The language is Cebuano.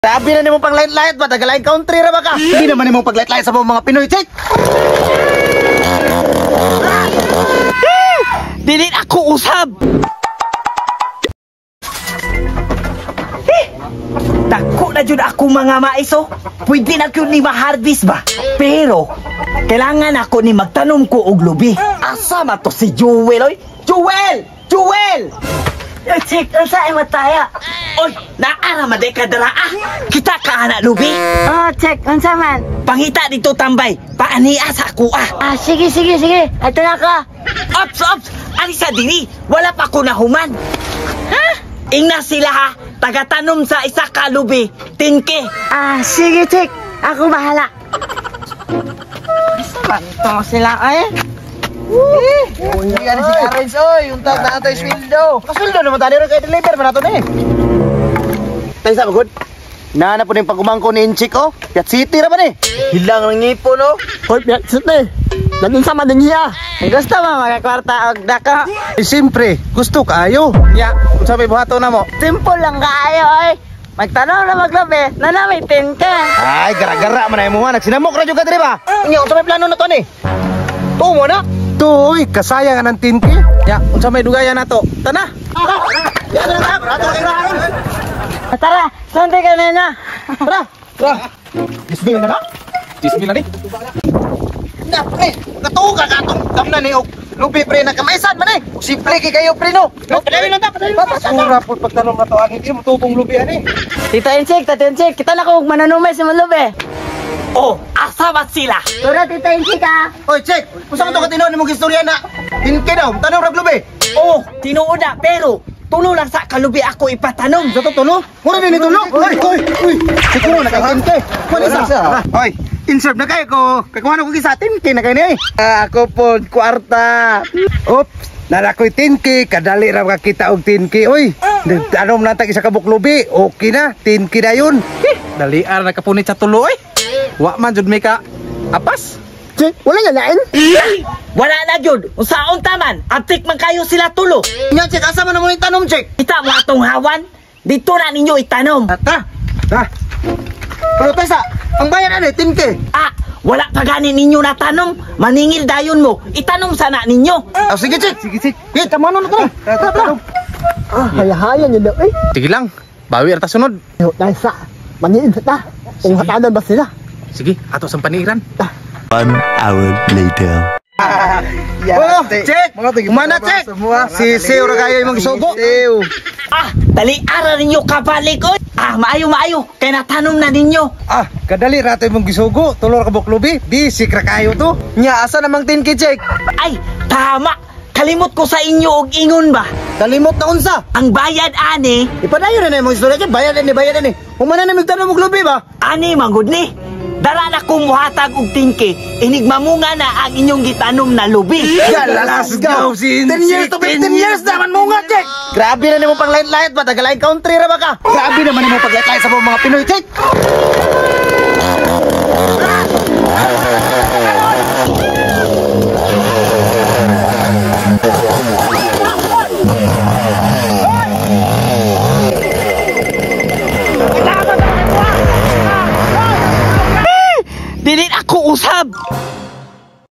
Grabe na nimo pang light-light ba? Tagalaing country ra ba ka? Hindi naman nimo pag light-light sa mga Pinoy, check! Dili ako usab. Eh, dako na jud ako mga maiso. Pwede na gyud ni ma-harvest ba? Pero kailangan ako ni magtanom ko og lubi. Asa man to si Jewel oy? Jewel! Jewel! Oy, check, unsa ay mataya? Oy, naara man day ka dara ah. Kita ka ana lubi. Oh, check, unsa man? Pangita dito tambay. Paania sa ako ah. Ah, sige, sige, sige. Ato na ka. Ops, ops! Ani sa diri, wala pa ko nahuman. Ha? Ingna sila ha, tagatanom sa isa ka lubi, tinke. Ah, sige, check. Ako bahala. Asa man to sila ay? Uy, ano si Karens, oy? Yung tag na tayo sweldo. Kasweldo naman tayo rin kay deliver pa nato ni. Tayo sa bagod. Nana po na yung pagumangko ni Inchik, oh. Piat City ra ba ni? Hilang ng ngipon, oh. Hoy, Piat City. Naging sama din niya. Gusto mo magakwarta og dako? Eh, siyempre, gusto kaayo. Ya, unsa may buhaton na mo? Simple lang kaayo oy. Magtanong na maglabi, na nami 10K. Ay, gara-gara man ay mo ha. Nagsinamok ra jud ka diri ba? Nya, unsa may plano na to ni? Tumo na. Tuy, kasayang ang 10K. Ya, unsa may dugayan nato? Tana. Tara, sunday ka na na. Tara. Tara. Isbi na na. Dismi na ni. Na, pre. Katuo ka katong damna ni og lubi pre nakamaisan man eh. Simple kay kayo pre no. Padayon lang ta, padayon lang ta. Sura po pagtanong na to, ang hindi mo tubong lubi ani. Tita Inchik, Tita Inchik, kita na ko mananumay sa malubi. Oh, asa ba sila? Tara, Tita Inchik ah. Oy, check. Unsa man to katinuod nimong istorya na? 10K daw, tanong ra lubi. Oh, tinuod na, pero tulo lang sa kalubi ako ipatanom. Sa to tulo? Mura din ni tulo. Oy, oy, oy. Siguro na kay 10K. Kuan isa. Oy, inserve na kayo ko. Kay kuha na ko isa 10K na kayo ni. Ah, ako po, kwarta. Oops, nalakoy 10K, kadali ra makakita og 10K. Oy, anom na tag isa ka buklubi, okay na, 10K na yun. Eh, dali ar nakapunit sa tulo oy. Wa man jud may ka apas. Check, wala nga lain. Wala na jud. Unsaon ta man? Aptik man kayo sila tulo. Nya, check asa man mo ning tanom, check. Kita mo atong hawan? Dito na ninyo itanom. Ta. Ta. Pero tesa, ang bayad ani 10K. Ah, wala pa gani ninyo na tanom. Maningil dayon mo. Itanom sana ninyo. Ah, sige, check. Sige, check. Eh, tama na to. Tara, tara. Ah, haya-haya niyo daw eh. Sige lang. Bawi ra ta sunod. Yo, dahil sa maniin sa ta. Kung hatanan ba sila? Sige, ato sa paniran. 1 hour later. Oh, check. Kumana, check. Sisiw ra kayo imong gisugo. Ah, dali ara ninyo kabalik oy. Ah, maayo maayo kay natanom na ninyo. Ah, kadali ra to imong gisugo, tulo ra ka buklubi, bisik ra kayo to. Nya, asa namang 10K check? Ay, tama. Kalimot ko sa inyo og ingon ba? Kalimot na unsa. Ang bayad ani, Ipadayon na imong istorya, check. Bayad ani, bayad ani. Humana na migtanom og lubi ba? ani manggod ni. Dara na ko muhatag og 10K. Inigmamunga na ang inyong gitanom na lubi. Let's go, 10 years to 15 years naman mo nga, check. Grabe na nimo pang light-light ba? Tagalaing country ra ba ka? Grabe naman nimo pag light-light sa mga Pinoy, check.